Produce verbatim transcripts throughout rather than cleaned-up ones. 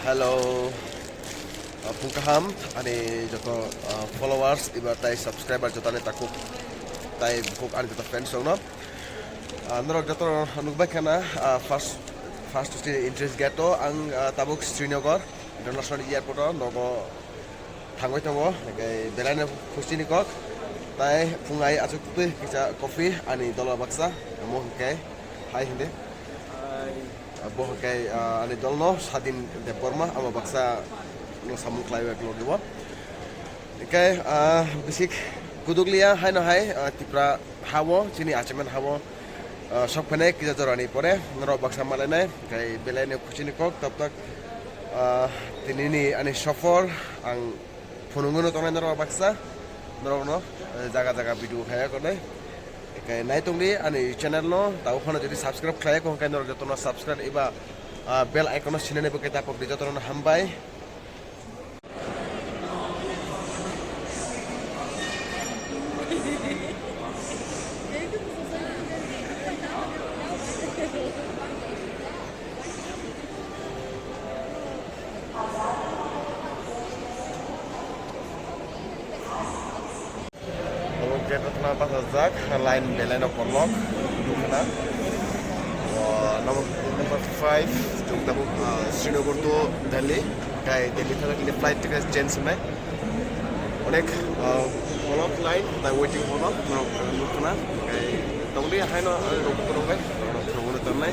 Hello. Ah, phung kaham ani joto, ah, followers eba tai subscriber joto ani takhuk tai bukhuk ani joto fans rokno. Ah, norok joto nukbai khana, ah, first, first to Sri entrance gate o ang, ah, tabuk Srinagar International Airport o nogo thangwi tongo, hwnkhe belai no khusi ni kok. Tai phung ai achuk twi kisa coffee ani dolo baksa, amo hwnkhe hai hindi. Bo hwnkhe, ah, ani dolno Sadin Debbarma, abo baksa no samung khlaiwi logi o. Hwnkhe, ah, bisik kudukliya haino hai, ah, Tipra hao, chini achiman hao, ah, sok phainai kisa jorani pore norok baksa malainai, hwnkhe belai no khusi ni kok. Tabtak, ah, tinini ani sofor ang phunugwino tongnai norok baksa, norokno, eh, jaga jaga video khaiya konai. Ekai naitongdi ani channel no, tabo phano jodi subscribe khlaiya kho, hwnkhe norok jotono subscribe eba, ah, bell icon no sinani bagwi tapokdi, jotono hambai. Tabuk gate o thangna bachajak, line belai no kolok nukha na. O, number, number five, chwng tabuk, ah, Srinagar to Delhi, tai Delhi thangna kile flight ticket change hwnbai. Onek, ah, kolok line, tai waiting hall o, norok nukha na. Tai tongdi haino, ah, rok rok bai, rok rok tongnai.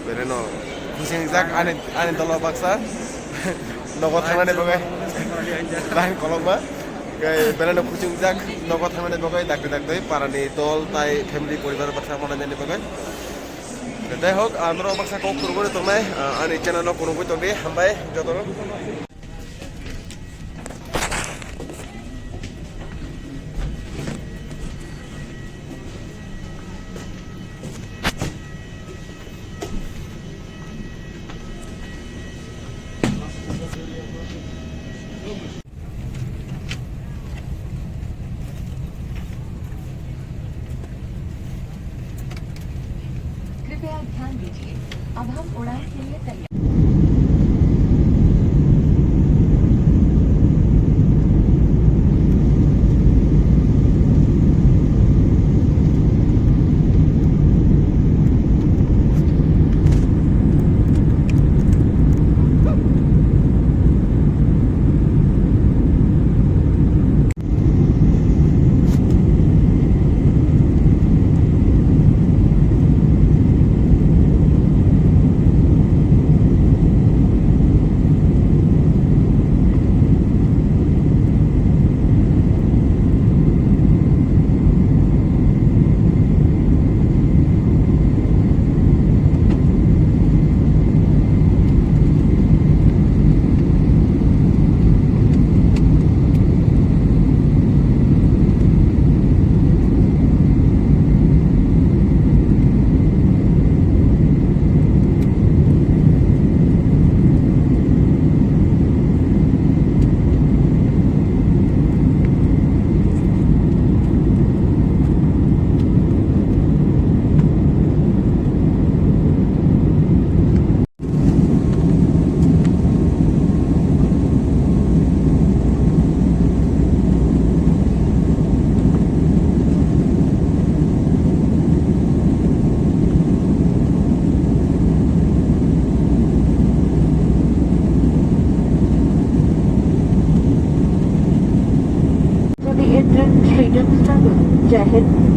Belai no bising jak ani, ani dolo baksa. Nogo thangnani bagwi line kolokma. Tei belai no khuching jak nogo thangnani bagwi dakti dakti parani dol tai family poribar baksa manainani bagwi. Jai hok, ah, norok baksa kok kwrwngwi tongnai, ah, ani channel no kwrwngwi tongdi, hambai jotono. कृपया ध्यान दीजिए, अब हम उड़ान के लिए तैयार। To the entrance, Freedom Struggle. Jai Hind.